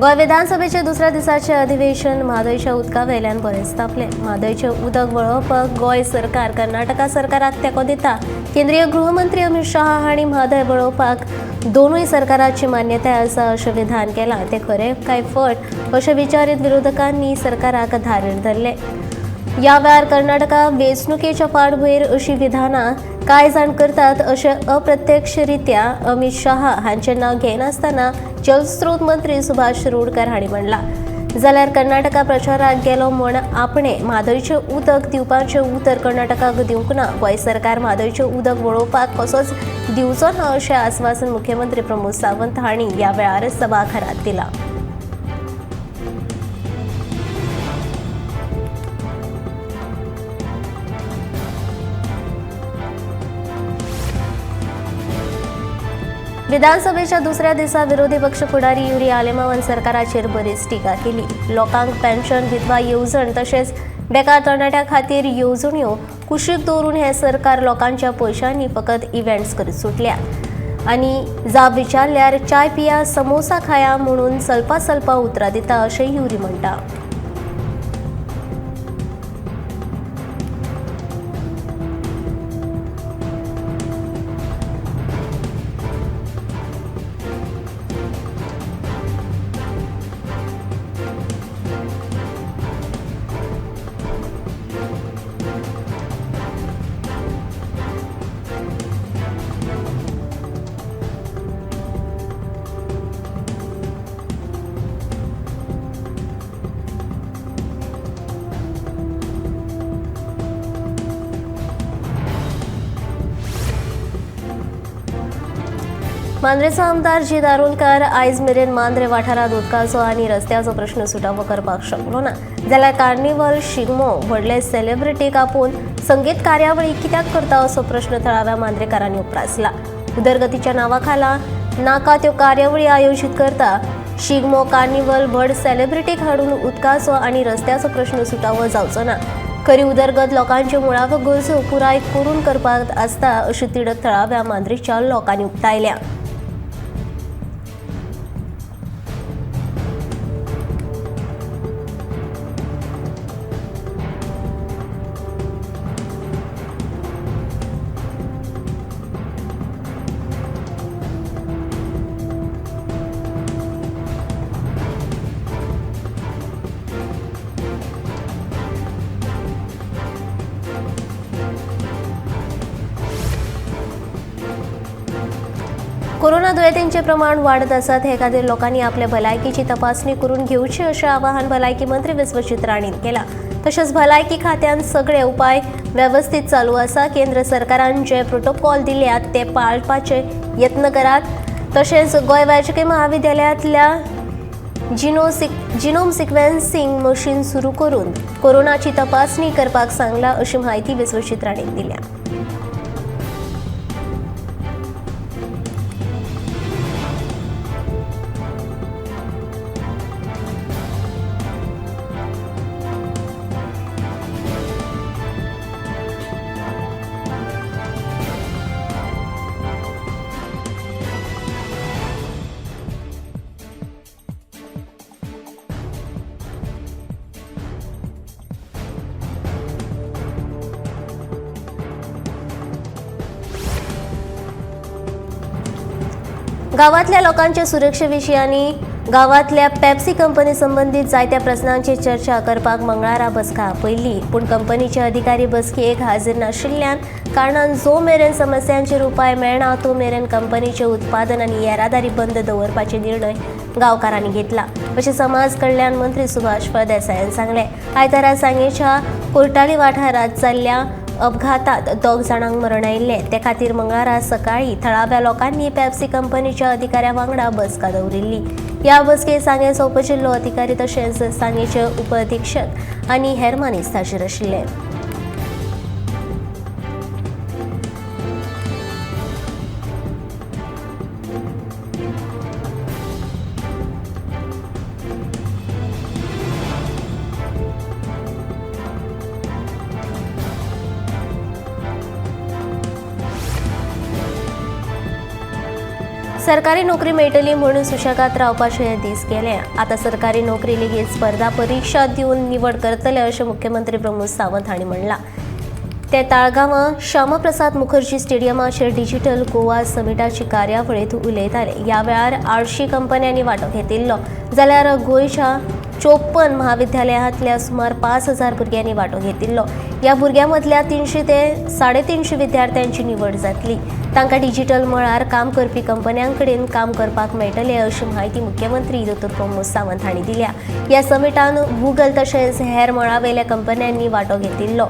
गोंय विधानसभेचे दुसऱ्या दिसाचे अधिवेशन म्हादयच्या उदका वेल्यान बरेंच तापलें. म्हादयचें उदक वळोवपाक गोंय सरकार कर्नाटका सरकाराक तेंको दिता. केंद्रीय गृहमंत्री अमित शहा हांणी म्हादय वळोवपाक दोनूय सरकाराची मान्यताय आसा अशें विधान केलां. तें खरें काय फट अशें विचारीत विरोधकांनी सरकाराक धारेर धरलें. ह्या वेळार कर्नाटका वेंचणुकेच्या फाटभुंयेर अशी विधानां कांय जाण करतात अशें अप्रत्यक्षरित्या अमित शहा हांचें नांव घेनासतना जलस्रोत मंत्री सुभाष शिरोडकर हांणी म्हणलां. जाल्यार कर्नाटका प्रचाराक गेलो म्हूण आपणें म्हादयचें उदक दिवपाचें उतर कर्नाटकाक दिवंक ना. गोंय सरकार म्हादयचें उदक वळोवपाक कसोच दिवचो ना अशें आस्वासन मुख्यमंत्री प्रमोद सावंत हांणी ह्या वेळार सभाघरांत दिलां. विधानसभेच्या दुसऱ्या दिसा विरोधी पक्ष फुडारी युरी आलेमावान सरकाराचेर बरीच टिका केली. लोकांक पेन्शन, विधवा येवजण तशेंच बेकार तरणाट्यां खातीर येवजण्यो कुशीक दवरून हें सरकार लोकांच्या पयशांनी फकत इव्हेंट्स करीत सुटल्या आनी जाब विचारल्यार चाय पिया समोसा खाया म्हणून सल्पा सल्पा उतरां दिता अशें युरी म्हणटा. मांद्रेचो आमदार जी दारोलकार आयज मेरेन मांद्रे वाठारांत उदकाचो आनी रस्त्याचो प्रश्न सुटावो करपाक शकलो ना. जाल्यार कार्निवल शिगमो व्हडले सेलिब्रिटीक आपोवन संगीत कार्यावळी कित्याक करता असो प्रश्न थळाव्या मांद्रेकारांनी उप्रासला. उदरगतीच्या नांवाखाला नाका त्यो कार्यावळी आयोजीत करता. शिगमो कार्निवल व्हड सेलिब्रिटीक हाडून उदकाचो आनी रस्त्याचो प्रश्न सुटावो जावचो ना. खरी उदरगत लोकांच्यो मुळाव्यो गरजो पुराय करून करपाक आसता अशी तिडक थळाव्या मांद्रेच्या लोकांनी उक्तायल्या. कोरोना दुयेंतींचे प्रमाण वाडत आसात हे खातीर लोकांनी आपल्या भलायकीची तपासणी करून घेवची अशें आवाहन भलायकी मंत्री विश्वजीत राणेन केलां. तशेंच भलायकी खात्यान सगळे उपाय वेवस्थीत चालू आसा. केंद्र सरकारान जे प्रोटोकॉल दिल्यात ते पाळपाचे यत्न करात. तशेंच गोंय वैजकी महाविद्यालयांतल्या जिनोम सिक्वेन्सिंग मशीन सुरू करून कोरोनाची तपासणी करपाक सांगला अशी म्हायती विश्वजीत राणेन दिल्या. गावातल्या लोकांच्या सुरक्षेविशीं आनी गावातल्या पेप्सी कंपनी संबंदीत जायत्या प्रस्नांची चर्चा करपाक मंगळारा बसका आपयल्ली. पूण कंपनीचे अधिकारी बसकेक हाजीर नाशिल्ल्यान कारणान जो मेरेन समस्यांचेर उपाय मेळना तो मेरेन कंपनीचें उत्पादन आनी येरादारी बंद दवरपाचे निर्णय गांवकारांनी घेतला अशें समाज कल्याण मंत्री सुभाष फळदेसायान सांगलें. आयतारा सांगेच्या कोर्टाली वाठारांत जाल्ल्या अपघातात दोग जाणांक मरण आयिल्लें. ते खातीर मंगळारा सकाळीं थळाव्या लोकांनी पेप्सी कंपनीच्या अधिकाऱ्या वांगडा बसका दवरिल्ली. ह्या बसकेक सांगेचो उपजिल्लो अधिकारी तशेंच सांगेचे उपअधिक्षक आनी हेर मानेस्त हाजीर आशिल्ले. सरकारी नोकरी मेळटली म्हणून सुशेगाद रावपाचे दीस गेले. आतां सरकारी नोकरी लेगीत स्पर्धा परिक्षा दिवन निवड करतले अशें मुख्यमंत्री प्रमोद सावंत हांणी म्हणलां. ते ताळगांवां श्यामाप्रसाद मुखर्जी स्टेडियमाचेर डिजिटल गोवा समिटाची कार्यावळींत उलयताले. ह्या वेळार 800 कंपन्यांनी वांटो घेतिल्लो, जाल्यार गोंयच्या 54 महाविद्यालयांतल्या सुमार 5000 भुरग्यांनी वांटो घेतिल्लो. ह्या भुरग्यां मदल्या 300 ते 350 विद्यार्थ्यांची निवड जातली. तांकां डिजिटल मळार काम करपी कंपन्यां कडेन काम करपाक मेळटलें अशी म्हायती मुख्यमंत्री दोतोर प्रमोद सावंत हांणी दिल्या. ह्या समिटान गुगल तशेंच हेर मळावेल्या कंपन्यांनी वांटो घेतिल्लो.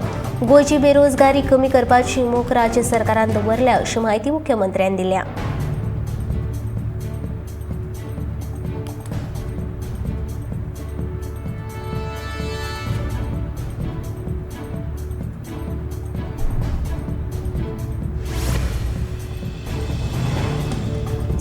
गोंयची बेरोजगारी कमी करपाची मोख राज्य सरकारान दवरल्या अशी म्हायती मुख्यमंत्र्यान दिल्या.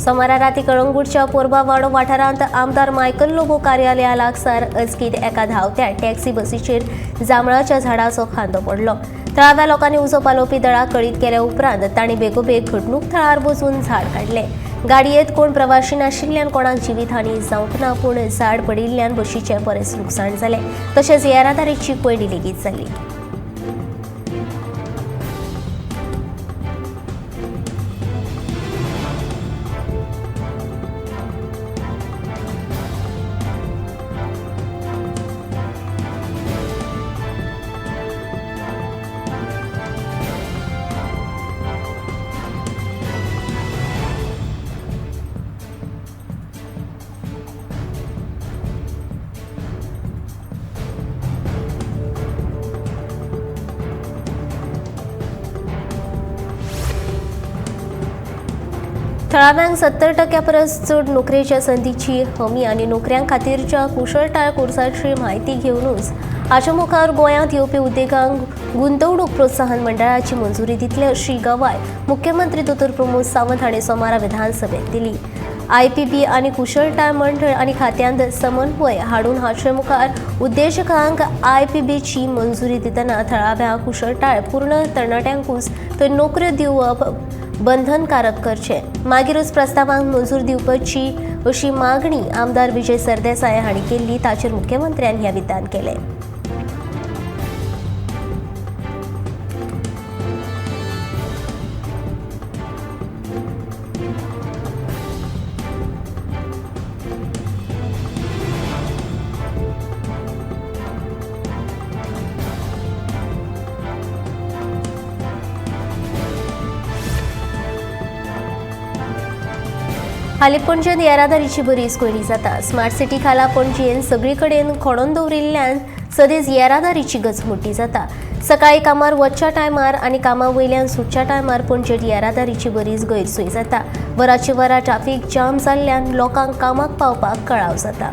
सोमारा राती कळंगूटच्या पोरबावाडो वाठारांत आमदार मायकल लोबो कार्यालया लागसार अचकीत एका धांवत्या टॅक्सी बसीचेर जांबळाच्या झाडाचो खांदो पडलो. थळाव्या लोकांनी उजो पालोवपी दळाक कळीत केल्या उपरांत तांणी बेगोबेग घडणूक थळार वचून झाड काडलें. गाडयेंत कोण प्रवाशी नाशिल्ल्यान कोणाक जिवीतहानी जावंक ना, पूण झाड पडिल्ल्यान बशीचें बरेंच लुकसाण जालें. तशेंच येरादारीची कोंयडी लेगीत जाली. थळाव्यांक 70% परस चड नोकरेच्या संदीची हमी आनी नोकऱ्यां खातीरच्या कुशळटाय कोर्साची म्हायती घेवनूच हाच्या मुखार गोंयांत येवपी उद्देगांक गुंतवणूक प्रोत्साहन मंडळाची मंजुरी दितले अशी गवाय मुख्यमंत्री दोतोर प्रमोद सावंत हांणी सोमारा विधानसभेत दिली. आयपीबी आनी कुशळटाय मंडळ आनी खात्यांत समन्वय हाडून हाचे मुखार उद्देजकांक आयपीबीची मंजुरी दितना थळाव्या कुशळटाय पूर्ण तरणाट्यांकूच थंय नोकऱ्यो दिवप बंधनकारक करचे, मागीरूच प्रस्तावांक मंजूर दिवपाची अशी मागणी आमदार विजय सरदेसाय हांणी केल्ली. ताचेर मुख्यमंत्र्यान हें विधान केलें. हालीं पणजेंत येरादारीची बरीच कोंयडी जाता. स्मार्ट सिटी खाला पणजेन सगळी कडेन खणोवन दवरिल्ल्यान सदींच येरादारीची गचमुटी जाता. सकाळीं कामार वचच्या टायमार आनी कामा वयल्यान सुटच्या टायमार पणजेंत येरादारीची बरीच गैरसोय जाता. वराची वरां ट्राफीक जाम जाल्ल्यान लोकांक कामाक पावपाक कळाव जाता.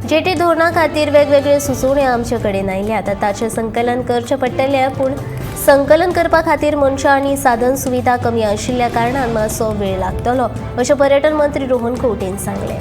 जेटी धोरणा खातीर वेगवेगळे सुचोवण्यो आमचे कडेन आयल्यात. ताचें संकलन करचें पडटलें, पूण संकलन करपा खातीर मनशां आनी साधन सुविधा कमी आशिल्ल्या कारणान मातसो वेळ लागतलो अशें पर्यटन मंत्री रोहन खंवटेन सांगलें.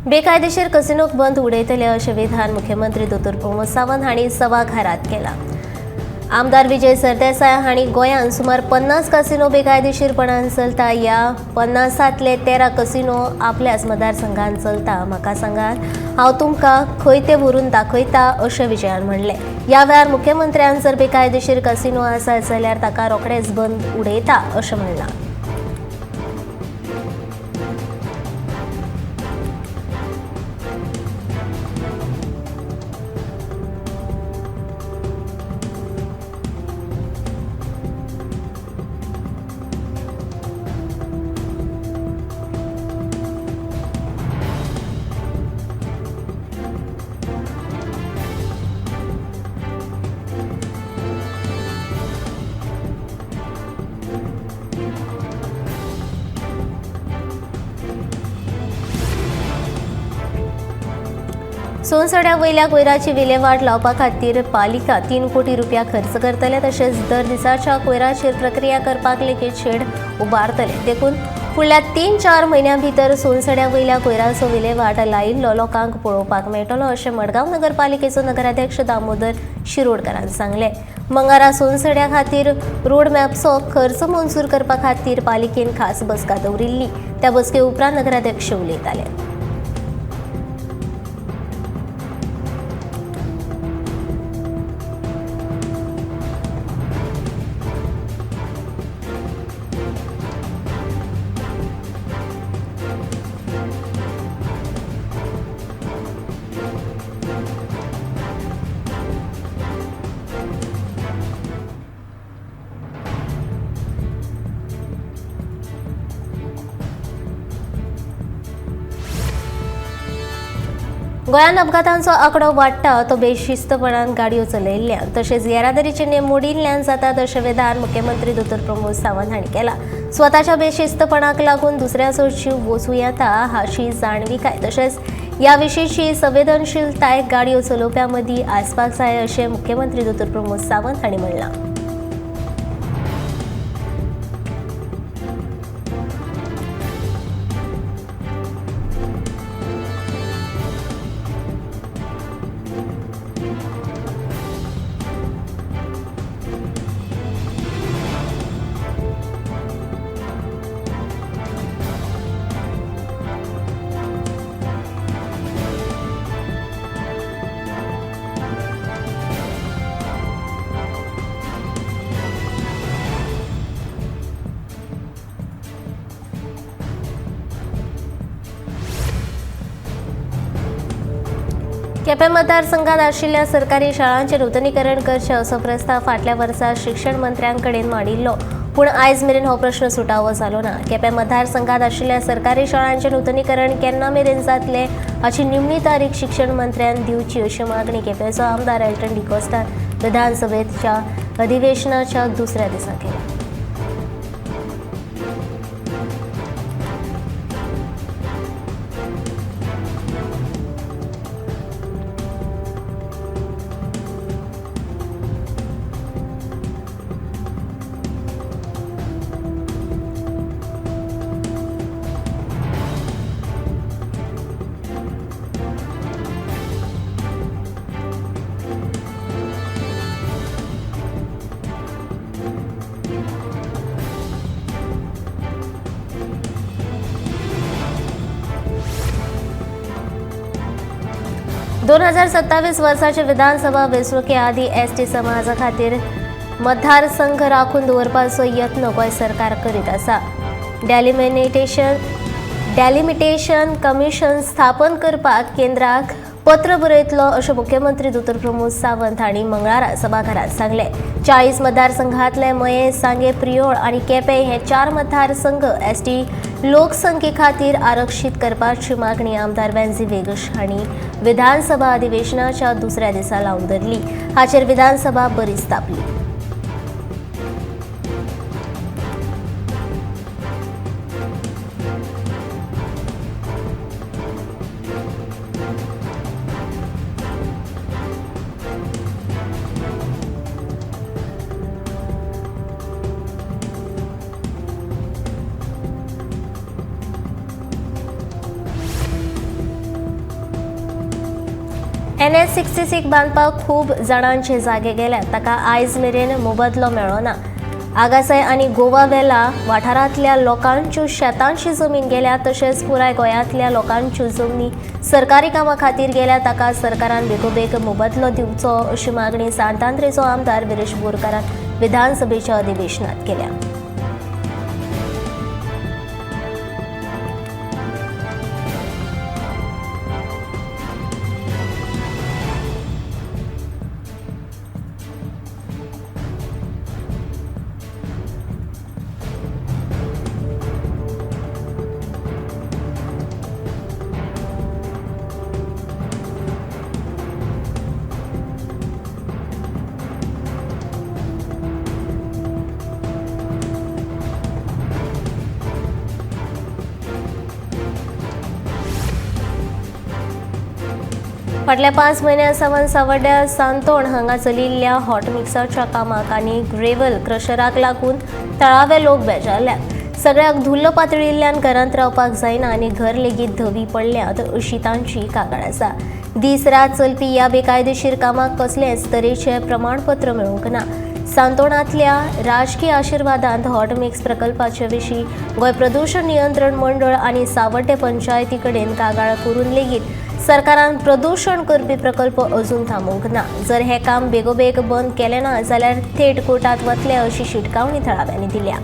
बेकायदेशीर कसिनोक बंद उडयतले अशें विधान मुख्यमंत्री दोतोर प्रमोद सावंत हांणी सभाघरात केलां। आमदार विजय सरदेसाय हांणी गोंयांत सुमार 50 कसिनो बेकायदेशीरपणान चलता। ह्या 50तले 13 कसिनो आपल्याच मतदारसंघात चलता। म्हाका सांगात, हांव तुमकां खंय ते व्हरून दाखयता अशें विजयान म्हणलें। ह्या वेळार मुख्यमंत्र्यान जर बेकायदेशीर कसिनो आसा जाल्यार ताका रोखडेच बंद उडयता अशें म्हणलां। सोनसड्या वयल्या कोयराची विलेवाट लावपा खातीर पालिका 3 कोटी रुपया खर्च करतले। तशेंच दर दिसाच्या कोयराचेर प्रक्रिया करपाक लेगीत शेड उबारतले। देखून फुडल्या 3-4 म्हयन्यां भितर सोनसड्या वयल्या कोयराचो विलेवाट लायिल्लो लोकांक पळोवपाक मेळटलो अशें मडगांव नगरपालिकेचो नगराध्यक्ष दामोदर शिरोडकरान सांगलें। मंगळारा सोनसड्या खातीर रोड मॅपचो खर्च मंजूर करपा खातीर पालिकेन खास बसका दवरिल्ली। त्या बसके उपरांत नगराध्यक्ष उलयताले। गोंयांत अपघातांचो आंकडो वाडटा तो बेशिस्तपणान गाडयो चलयिल्ल्यान तशेंच येरादारीचे नेम मोडिल्ल्यान जातात अशें विधान मुख्यमंत्री दोतोर प्रमोद सावंत हांणी केलां। स्वताच्या बेशिस्तपणाक लागून दुसऱ्याचो जीव वचूं येता हाची जाणविकाय तशेंच ह्या विशींची संवेदनशीलताय गाडयो चलोवप्यां मदीं आसपाक जाय अशें मुख्यमंत्री दोतोर प्रमोद सावंत हांणी म्हणलां। केपें मतदारसंघात आशिल्ल्या सरकारी शाळांचें नुतनीकरण करचें असो प्रस्ताव फाटल्या वर्सा शिक्षण मंत्र्यां कडेन मांडिल्लो, पूण आयज मेरेन हो प्रश्न सुटावो जालो ना। केपें मतदारसंघात आशिल्ल्या सरकारी शाळांचें नुतनीकरण केन्ना मेरेन जातलें हाची निमणी तारीख शिक्षण मंत्र्यान दिवची अशी मागणी केपेंचो आमदार एल्टन डिकोस्टान विधानसभेच्या अधिवेशनाच्या दुसऱ्या दिसा केली। दोन 2027 वर्साचे विधानसभा वेंचणुके आदीं एसटी समाजा खातीर मतदारसंघ राखून दवरपाचो यत्न गोंय सरकार करीत आसा। डेलिमिटेशन कमिशन स्थापन करपाक केंद्राक पत्र बरयतलो अशें मुख्यमंत्री दोतोर प्रमोद सावंत हांणी मंगळारा सभाघरांत सांगलें। 40 मतदारसंघांतले मयें, सांगें, प्रियोळ आनी केपें हे 4 मतदारसंघ एसटी लोकसंख्ये खातीर आरक्षीत करपाची मागणी आमदार वेन्झी वेगश हांणी विधानसभा अधिवेशनाच्या दुसऱ्या दिसा लावन धरली। हाचेर विधानसभा बरीच तापली। NH 66 बांदपाक खूब जाणांचे जागे गेल्यात, ताका आयज मेरेन मोबदलो मेळ्ळो ना। आगासाय आनी गोवा वेला वाठारांतल्या लोकांच्यो शेतांची जमीन गेल्या, तशेंच पुराय गोंयांतल्या लोकांच्यो जमनी सरकारी कामां खातीर गेल्या, ताका सरकारान बेगोबेग मोबदलो दिवचो अशी मागणी सांतांद्रेचो आमदार विरेश बोरकारान विधानसभेच्या अधिवेशनात केल्या। फाटल्या 5 म्हयन्यां सावन सावड्ड्या सांतोण हांगा चलिल्ल्या हॉट मिक्सरच्या कामाक आनी ग्रेवल क्रशराक लागून थळावे लोक बेजारल्यात। सगळ्याक धुल्ल पातळिल्ल्यान घरांत रावपाक जायना आनी घर लेगीत धवी पडल्यात अशी तांची कागाळ आसा। दीस रात चलपी ह्या बेकायदेशीर कामाक कसलेच तरेचें प्रमाणपत्र मेळूंक ना। सांतोणांतल्या राजकीय आशिर्वादांत हॉट मिक्स प्रकल्पाचे विशीं गोंय प्रदूषण नियंत्रण मंडळ आनी सावड्डें पंचायती कडेन कागाळ करून लेगीत सरकारान प्रदूषण करपी प्रकल्प अजून थांबोवंक ना। जर हे काम बेगोबेग बंद केलें ना जाल्यार थेट कोर्टात वतले अशी शिटकावणी थळाव्यांनी दिल्या।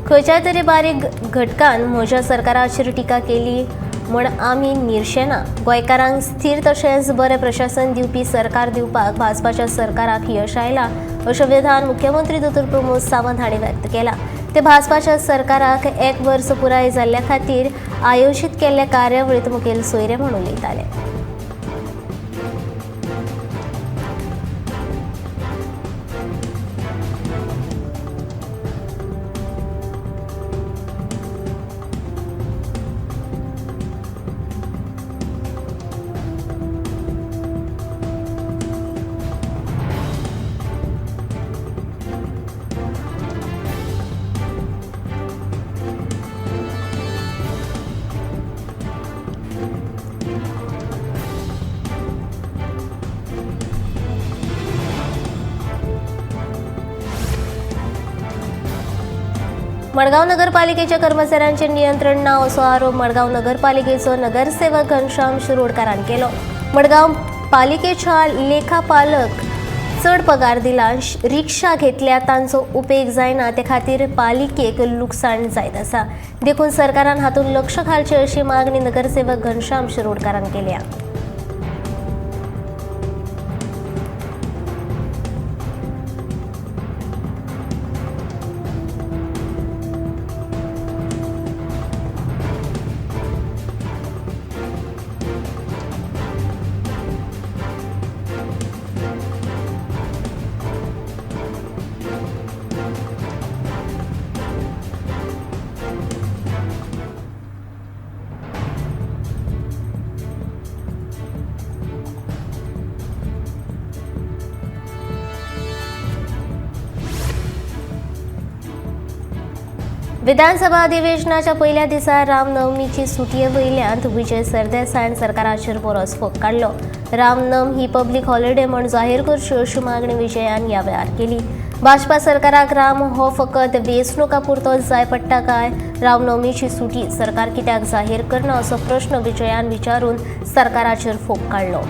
खंयच्याय तरी बारीक घटकान म्हज्या सरकाराचेर टिका केली म्हूण आमी निर्शेना। गोंयकारांक स्थिर तशेंच बरें प्रशासन दिवपी सरकार दिवपाक भाजपाच्या सरकाराक यश आयलां अशें विधान मुख्यमंत्री दोतोर प्रमोद सावंत हांणी व्यक्त केलां। ते भाजपाच्या सरकाराक 1 वर्स पुराय जाल्ल्या खातीर आयोजीत केल्ल्या कार्यावळींत मुखेल सोयरे म्हूण उलयताले। मडगांव नगरपालिकेच्या कर्मचाऱ्यांचे नियंत्रण ना असो आरोप मडगांव नगरपालिकेचो नगरसेवक घनश्याम शिरोडकारान केलो। मडगांव पालिकेच्या लेखापालक चड पगार दिला, रिक्षा घेतल्या तांचो उपेग जायना, ते खातीर पालिकेक लुकसाण जायत आसा, देखून सरकारान हातूंत लक्ष घालचें अशी मागणी नगरसेवक घनश्याम शिरोडकारान केल्या। विधानसभा अधिवेशनाच्या पहिल्या दिसा रामनवमीची सुटये वयल्यान विजय सरदेसायान सरकाराचेर बरोच फोग काडलो। रामनम ही पब्लिक हॉलिडे म्हूण जाहीर करची अशी मागणी विजयान ह्या वेळार केली। भाजपा सरकाराक राम हो फकत वेंचणुका पुरतोच जाय पडटा काय रामनवमीची सुटी सरकार कित्याक जाहीर करना असो प्रश्न विजयान विचारून सरकाराचेर फोग काडलो।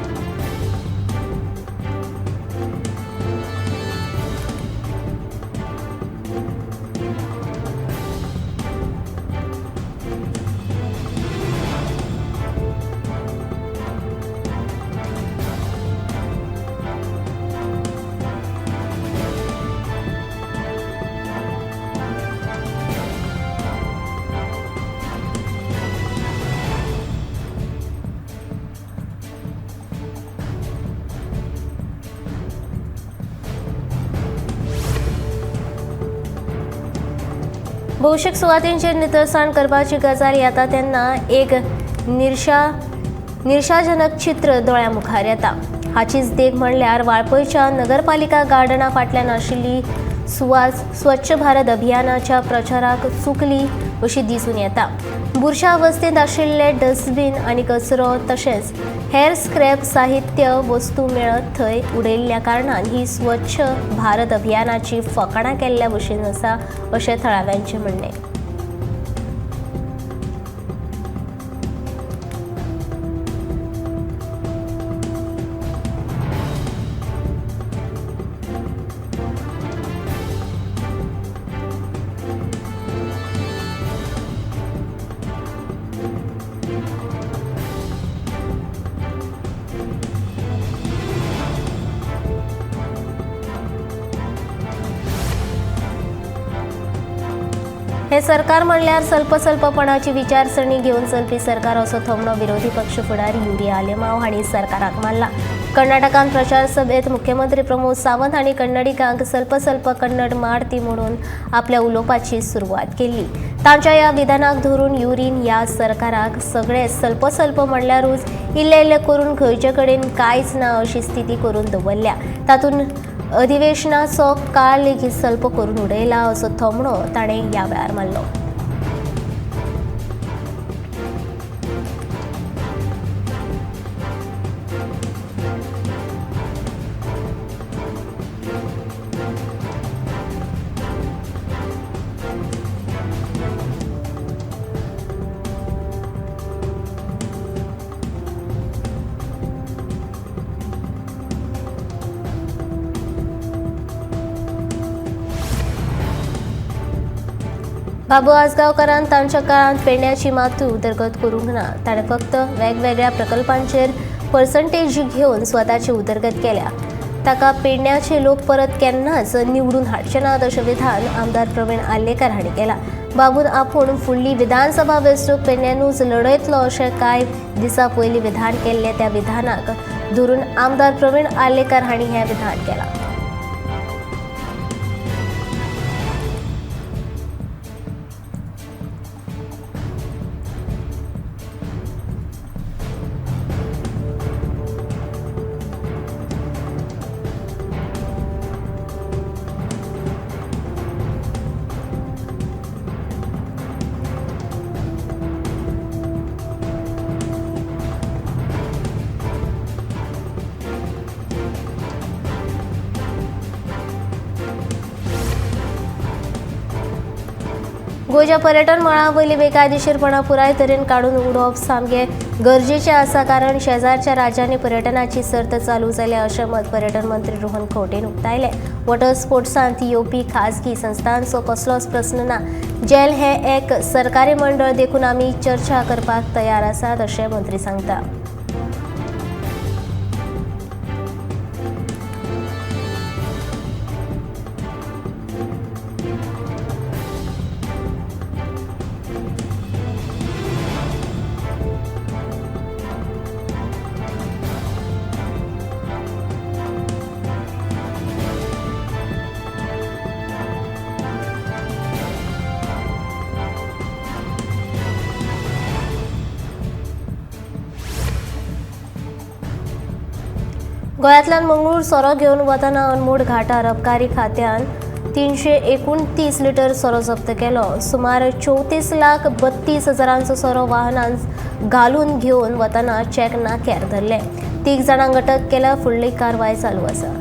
भौशीक सुवातींचेर नितळसाण करपाची गजाल येता तेन्ना एक निरशाजनक चित्र दोळ्या मुखार येता. हाचीच देख म्हणल्यार वाळपयच्या नगरपालिका गार्डना फाटल्यान आशिल्ली सुवात स्वच्छ भारत अभियानाच्या प्रचाराक चुकली अशी दिसून येता. बुरशा अवस्थेंत आशिल्ले डस्टबीन आनी कचरो तशेंच हेर स्क्रॅप साहित्य वस्तू मेळत थंय उडयल्ल्या कारणान ही स्वच्छ भारत अभियानाची फकाणां केल्ल्या भशेन आसा अशें थळाव्यांचें म्हणणें. हे सरकार म्हणल्यार सल्पसल्पपणाची विचारसरणी घेवन चलपी सरकार असो थोमणो विरोधी पक्ष फुडारी युरी आलेमाव हांणी सरकाराक मारला. कर्नाटकांत प्रचार सभेत मुख्यमंत्री प्रमोद सावंत हांणी कन्नडिगांक सल्पसल्प कन्नड मारती म्हणून आपल्या उलोवपाची सुरवात केली. तांच्या ह्या विधानाक धरून युरीन ह्या सरकाराक सगळे सल्पसल्प म्हणल्यारूच इल्ले इल्ले करून खंयचे कडेन कांयच ना अशी स्थिती करून दवरल्या. तातूंत अधिवेशनाचो काळ लेगीत सल्प करून उडयला असो थोमणो ताणें ह्या वेळार मारलो. बाबू आजगांवकारान तांच्या काळांत पेडण्याची मातूय उदरगत करूंक ना. ताणें फक्त वेगवेगळ्या प्रकल्पांचेर पर्संटेज घेवन स्वताची उदरगत केल्या. ताका पेडण्याचे लोक परत केन्नाच निवडून हाडचे नात अशें विधान आमदार प्रवीण आर्लेकर हांणी केलां. बाबून आपूण फुडली विधानसभा वेंचणूक पेडण्यानूच लढयतलो अशें कांय दिसां पयलीं विधान केल्लें. त्या विधानाक धरून आमदार प्रवीण आर्लेकर हांणी हें विधान केलां. गोंयच्या पर्यटन मळा वयली बेकायदेशीरपणां पुराय तरेन काडून उडोवप सामकें गरजेचें आसा, कारण शेजारच्या राज्यांनी पर्यटनाची सर्त चालू जाल्या अशें मत पर्यटन मंत्री रोहन खंवटेन उक्तायलें. वॉटर स्पोर्ट्सांत येवपी खाजगी संस्थांचो कसलोच प्रस्न ना. जेल हें एक सरकारी मंडळ देखून आमी चर्चा करपाक तयार आसात अशें मंत्री सांगता. गोंयांतल्यान मंगळूर सोरो घेवन वतना अनमोड घाटार अबकारी खात्यान 329 लिटर सोरो जप्त केलो. सुमार 34,32,000 सोरो वाहनां घालून घेवन वतना चेक नाक्यार धरले. 3 जाणांक अटक केल्या. फुडली कारवाय चालू आसा.